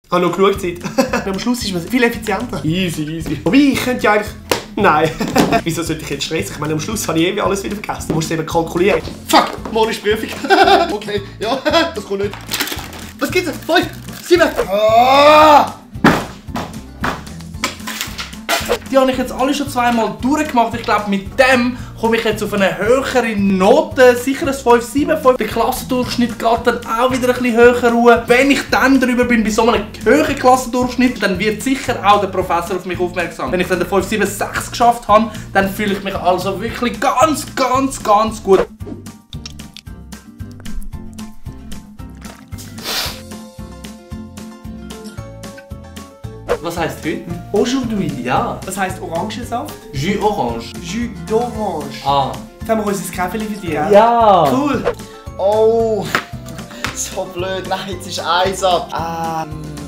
Ich habe noch genug Zeit. Am Schluss ist man viel effizienter. Easy, easy. Wobei, ich könnte ja eigentlich... Nein. Wieso sollte ich jetzt stressen? Ich meine, am Schluss habe ich irgendwie alles wieder vergessen. Du musst es eben kalkulieren. Fuck, morgen ist Prüfung. Okay, ja, das kommt nicht. Was gibt's? 5, 7. Ah! Die habe ich jetzt alle schon zweimal durchgemacht. Ich glaube, mit dem komme ich jetzt auf eine höhere Note. Sicher ein 5,7. Der Klassendurchschnitt geht dann auch wieder ein bisschen höher ruhen. Wenn ich dann drüber bin, bei so einem hohen Klassendurchschnitt, dann wird sicher auch der Professor auf mich aufmerksam. Wenn ich dann den 5,76 geschafft habe, dann fühle ich mich also wirklich ganz gut. Was heisst heute? Aujourd'hui, ja. Was heisst Orangensaft? Jus Orange. Jus d'Orange. Ah. Jetzt haben wir unser Käferli für dich. Ja. Cool. Oh, so blöd. Nein, jetzt ist 1 ab.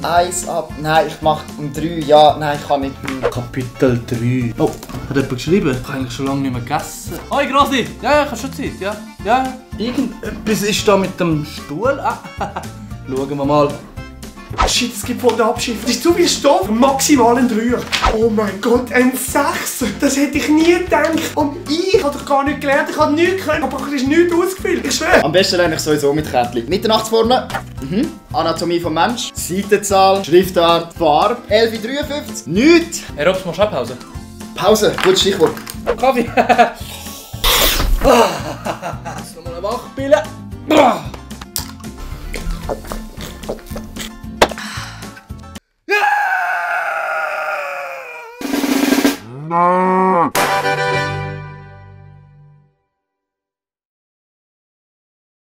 1 ab. Nein, ich mach um 3. Ja, nein, ich kann nicht. Kapitel 3. Oh, hat jemand geschrieben? Ich habe eigentlich schon lange nicht mehr gegessen. Hoi, Grossi! Ja, ich habe schon Zeit, ja. Ja, irgendetwas ist da mit dem Stuhl. Ah, schauen wir mal. Shit, es gibt voll den Abschiff. Das ist zu viel Stoff. Maximal ein 3. Oh mein Gott, ein 6. Das hätte ich nie gedacht. Und ich habe doch gar nicht gelernt. Ich habe nichts können. Aber es ist nichts ausgefüllt. Ich schwöre. Am besten lerne ich sowieso mit Kärtchen. Mitternachtsformel. Anatomie vom Mensch. Seitenzahl. Schriftart. Farbe. 11,53. Nichts. Herr Robs, machst du auch Pause? Pause. Gutes Stichwort. Kaffee. Jetzt nochmal eine Wachpille.